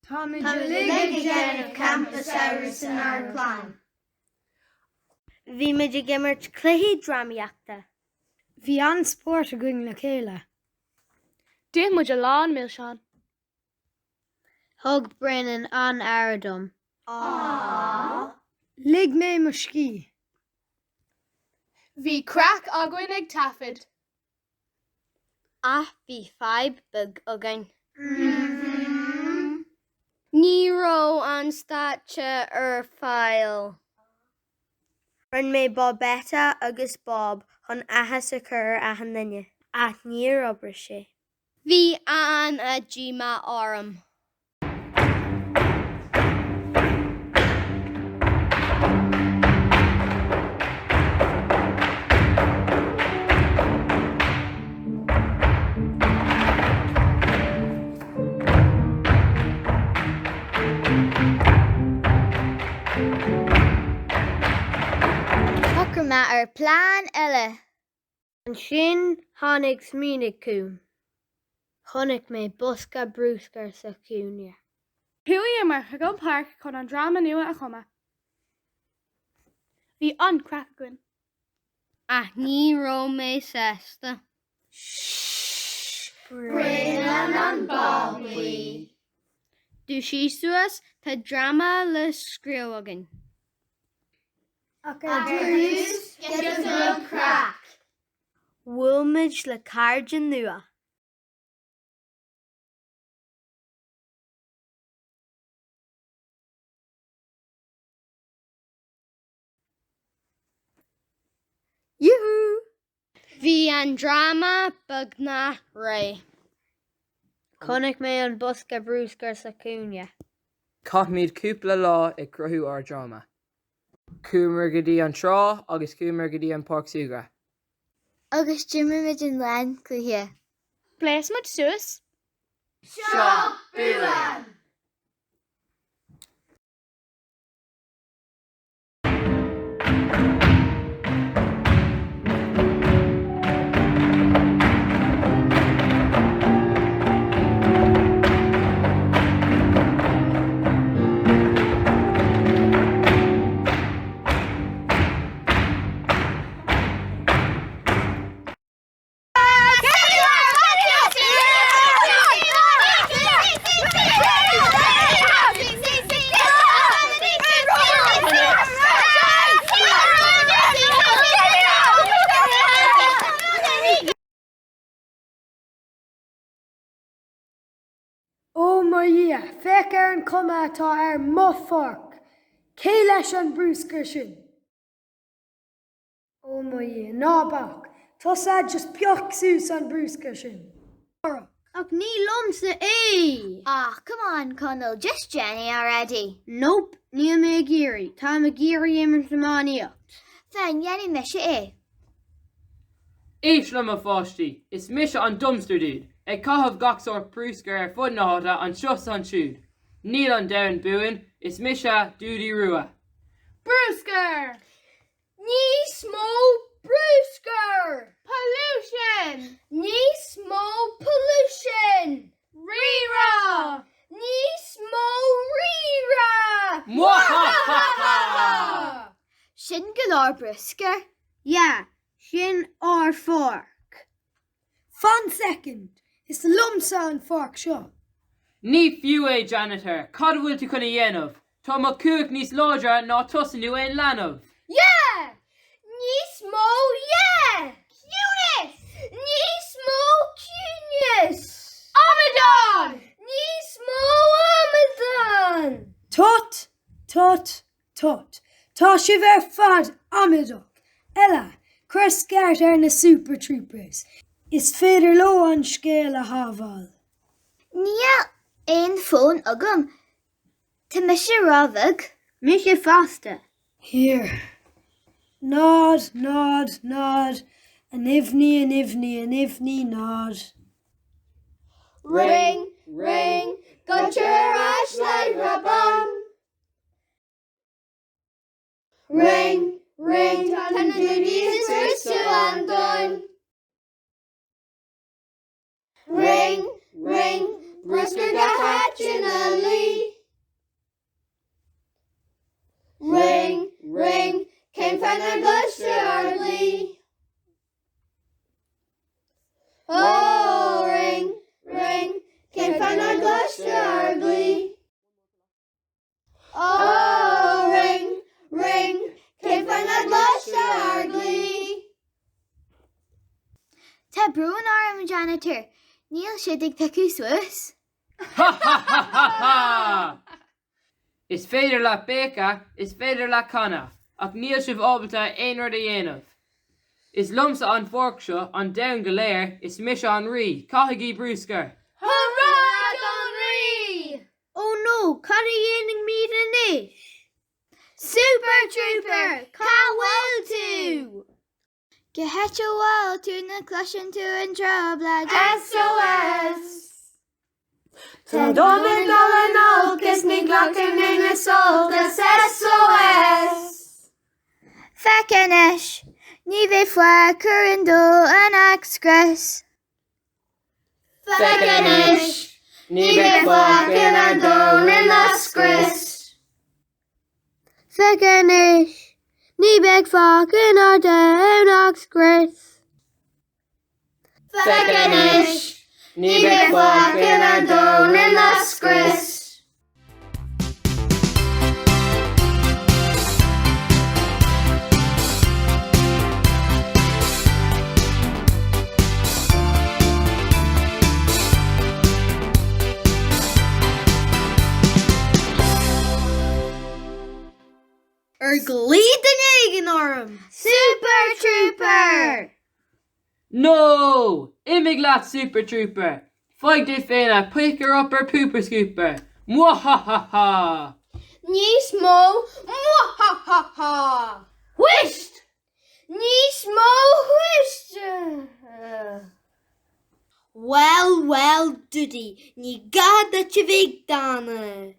Táimid uilig ag déanamh campa samhraidh san amharclann. Bhí muid ag imirt cluichí drámaíochta. Bhí an-spórt againn le chéile. D'ith muid a lán milseán. Thug Brennan an-aire dom. Aww. Lig mé mo scíth. Bhí craic againn ag taifead. Ach bhí fadhb beag againn. Ní raibh an stáitse ar fáil. Rinne mé Bobetta agus Bob chun áthas a chur ar achan duine. Ach níor oibrigh sé. Bhí an-díomá orm. Shocraigh mé ar plean eile. Ansin tháinig smaoineamh chugam. Chonaic mé bosca bruscair sa chúinne. Chuamar chuig an páirc chun an dráma nua a chumadh. Bhí an-craic againn. Ach ní raibh mé sásta. Shh! Bréanann an Babaí. Dúisigh suas, tá dráma le scríobh againn. Ach ar dtús, giota beag craic! Bhuail muid le cairde nua. Yúhú! Bhí an dráma beagnach réidh. Chonaic mé an bosca bruscair sa chúinne. Chaith muid cúpla lá ag cruthú ár dráma. Chuamar go dtí an trá agus chuamar go dtí an páirc súgartha. Agus d'imir muid a lán cluiche. Ghléas muid suas. Seo bua! Ó mo Dhia, féach ar an chuma atá ar mo pháirc! Cé leis an bruscar sin? Ó mo Dhia, ná bac! Tusa, just pioc suas an bruscar sin! Ach ní liomsa é! Ah, come on, Conall, just déan é already. Nope, níl mé ag iarraidh, táim ag iarraidh imirt iománaíocht. Fine, dhéanfaidh mise é. Éist liom, a pháistí! Is mise an Dumpster Dude, ag caitheamh gach sórt bruscair ar fud na háite, anseo 's ansiúd. Níl an domhan buan, is mise Dúdaí Rua. Bruscar! Níos mó bruscair! Pollution! Níos mó pollution! Rírá! Níos mó rírá! Mwahahaha! Sin go leor bruscair. Yeah, sin ár pháirc. Fan soicind! Is liomsa an pháirc seo! Ní fiú é, Janitor! Cad a bhfuil tú chun a dhéanamh? Tá mo chumhacht níos láidre ná tusa nó aon leanbh! Yeah! Níos mó yeah! Ciúnas! Níos mó ciúnas! Amadán! Níos mó amadán! Tut! Tut! Tut! Tá sibh ar fad amaideach! Ella, cuir scairt ar na Super Troopers. Is féidir leo an scéal a shábháil. Níl aon fón agam. Tá mise ró-bheag. Mise fosta. Here. 0, 0, 0, a neamhní, a neamhní, a neamhní, 0. Ring, ring, Gunter ar ais le rabán. Ring, ring, tá na Dúdaí ag scriosadh an domhain. Ring, ring, bruscar gach áit ina luí. fáth nár gcloistear ár gclaí? Ó, ring, ring, cén fáth nár gcloistear ár gclaí? Ó, ring, ring, cén fáth nár gcloistear ár gclaí? Tá brón orm, Janitor, níl siad ag piocadh suas. Ha ha ha ha ha! Is féidir leat béiceadh, is féidir leat canadh, ach níl sibh ábalta aon rud a dhéanamh. Is liomsa an pháirc seo, an domhan go léir, is mise an rí, caithigí bruscar! Hurá don Rí! Ó no, cad a dhéanfaimid anois? Super Trooper, cá bhfuil tú? Cá háit a bhfuil tú nach gcloiseann tú an trioblóid? SOS! Tá an domhan ag dul in olcas, ní ghlacann éinne sóltas. SOS! Féach anois, ní bheidh faic ar an domhan ach scrios. Féach anois, ní bheidh faic inár domhan ach scrios. Féach anois, ní bheidh faic inár domhan ach scrios. Féach anois, ní bheidh faic inár domhan ach scrios. Ar ghlaoigh duine éigin orm? Super Trooper! No! Imigh leat, Super Trooper! Faigh duit féin a picker upper pooper scooper! Mwahahaha! Níos mó mwahahaha! Whist! Níos mó whist! Bhuel, bhuel, Dudy, ní gá duit a bheith dána.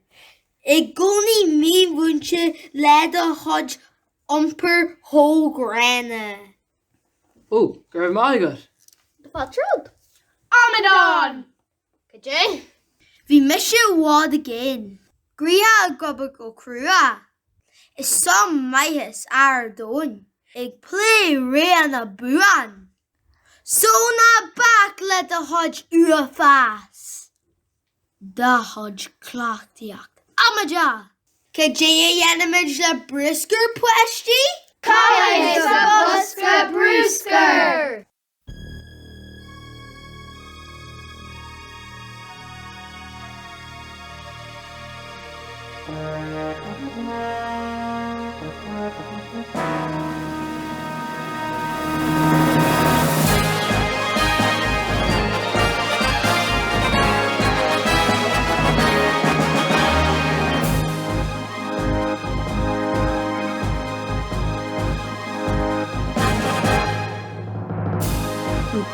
I gcónaí mímhúinte le do chuid iompair chomh gránna. Ó, go raibh maith agat. Patrún. Amadán! Cad é? Bhí mise i bhfad i gcéin. Gnoitheach ag obair go crua. Ar son maitheas ár domhain. Ag plé roghanna buan. So ná bac le do chuid uafás. Do chuid cleachtaíocht amaideach. Cad é a dhéanfaimid le bruscar, páistí? Caith sa bosca bruscair!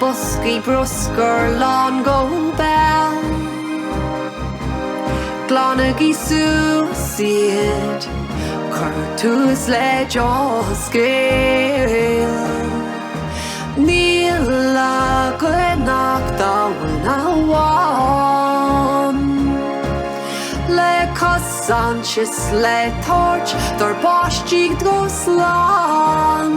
Boscaí bruscair lán go béal. Glanaigí suas iad, cuir tús le dea-scéal. Níl againn ach domhan amháin le cosaint is le tabhairt dár bpáistí go slán.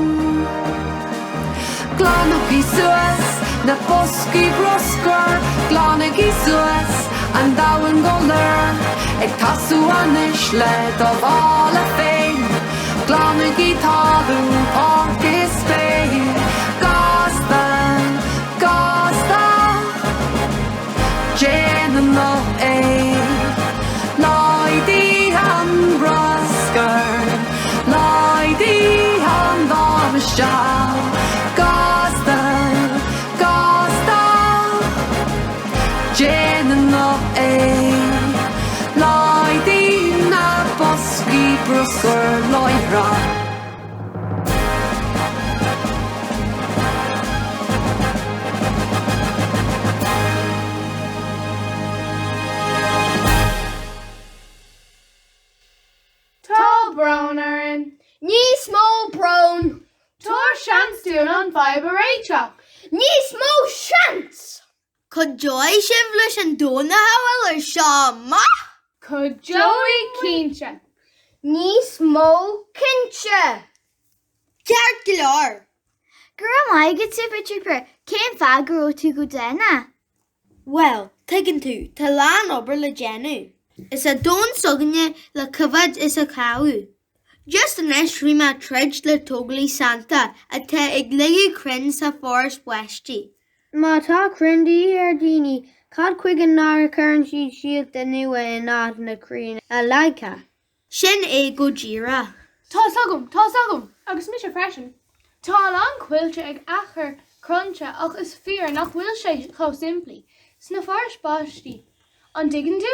Glanaigí suas na boscaí bruscair, glanaigí suas an domhan go léir, ag tosú anois le do bhaile féin, glanaigí talamh, páirc is spéir, gasta, gasta, déan é, laghdaigh an bruscar, laghdaigh an damáiste, gasta, gasta, déan é, laghdaigh na boscaí bruscair láithreach. Tá brón orainn. Níos mó brón! Tabhair seans dúinn an fadhb a réiteach. Níos mó seans! Cuideoidh sibh leis an domhan a shábháil as seo amach? Cuideoidh cinnte. Níos mó cinnte! Ceart go leor! Go raibh maith agat Super Trooper, cén fáth go raibh tú chomh dána? Bhuel, tuigeann tú, tá a lán obair le déanamh. Is an domhan s'againne le coimhéad is a chaomhnú. Just anois bhí mé ag troid le tógálaí sannta atá ag leagadh crainn sa pháirc báistí. Má tá crainn de dhíth ar dhaoine, cad chuige nach gcuireann siad síolta nua in áit na crainn a leagtha? Sin é go díreach. Tá's agam, tá's agam! Agus mise freisin. Tá a lán coillte ag athchur crainnte ach is fíor nach bhfuil sé chomh simplí sna foraois báistí, an dtuigeann tú?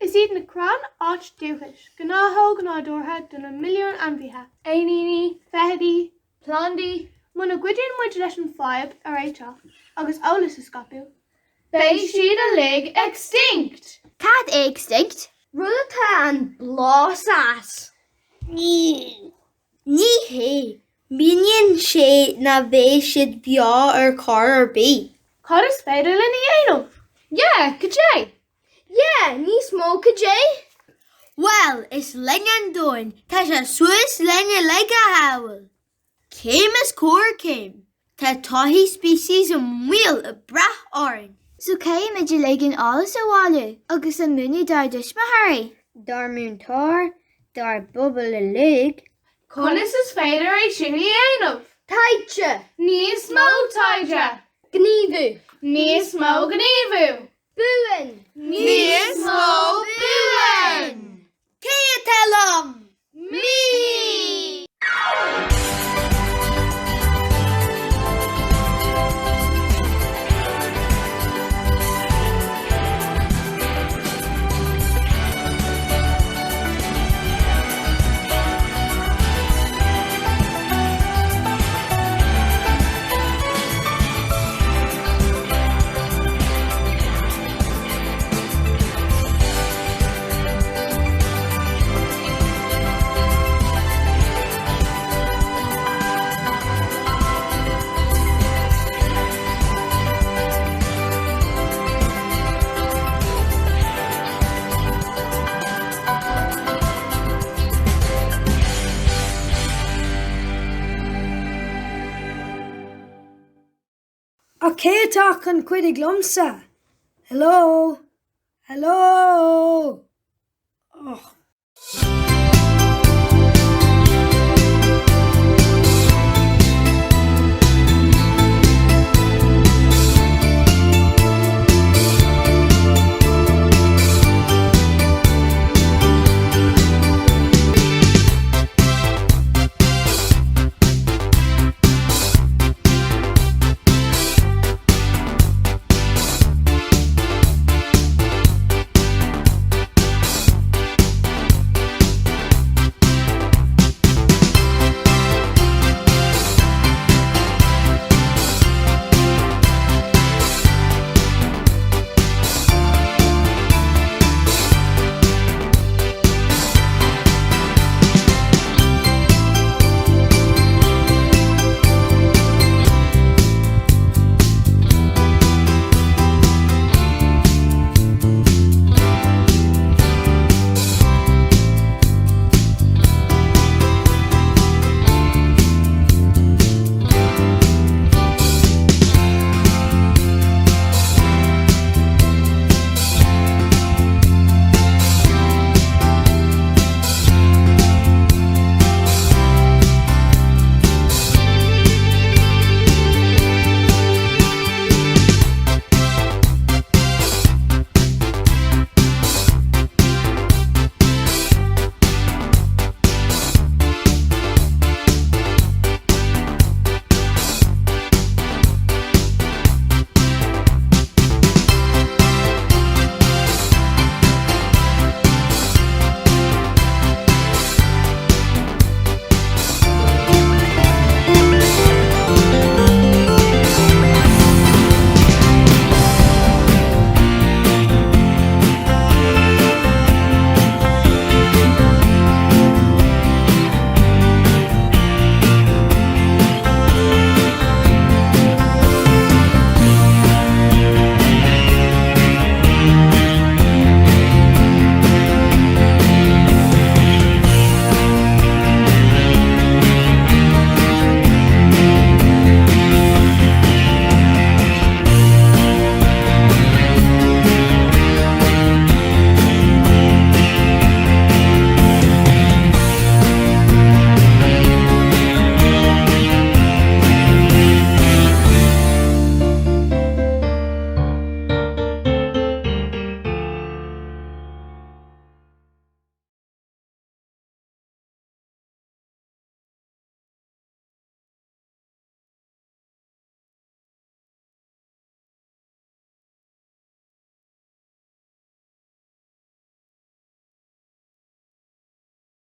Is iad na crainn áit dúchais, gnáthóg nádúrtha do na milliúin ainmhithe, éiníní, feithidí, plandaí. Muna gcuidíonn muid leis an fadhb a réiteach agus eolas a scaipeadh, beidh siad uilig extinct! Cad é extinct? Rud atá an blas as. Ní hé. Míníonn sé nach mbeidh siad beo ar chor ar bith. Cad is féidir linn a dhéanamh? Yeah, cad é? Yeah, níos mó cad é? Bhuel, is linn an domhan, tá sé suas linn uilig a shábháil. Céim is cóir céim, tá todhchaí species i mbaol ag brath orainn. So caithfidh muid uilig an eolas a bhailiú agus a mhúineadh dár dtuismitheoirí. Dár múinteoir, dár bpobal uilig. Conas is féidir é sin a dhéanamh? Taighde! Níos mó taighde! Gníomhú! Níos mó gníomhú! Buan! Níos mó buan! Cé atá liom? Me! Ach cé atá chun cuidigh liomsa? Hello? Hello?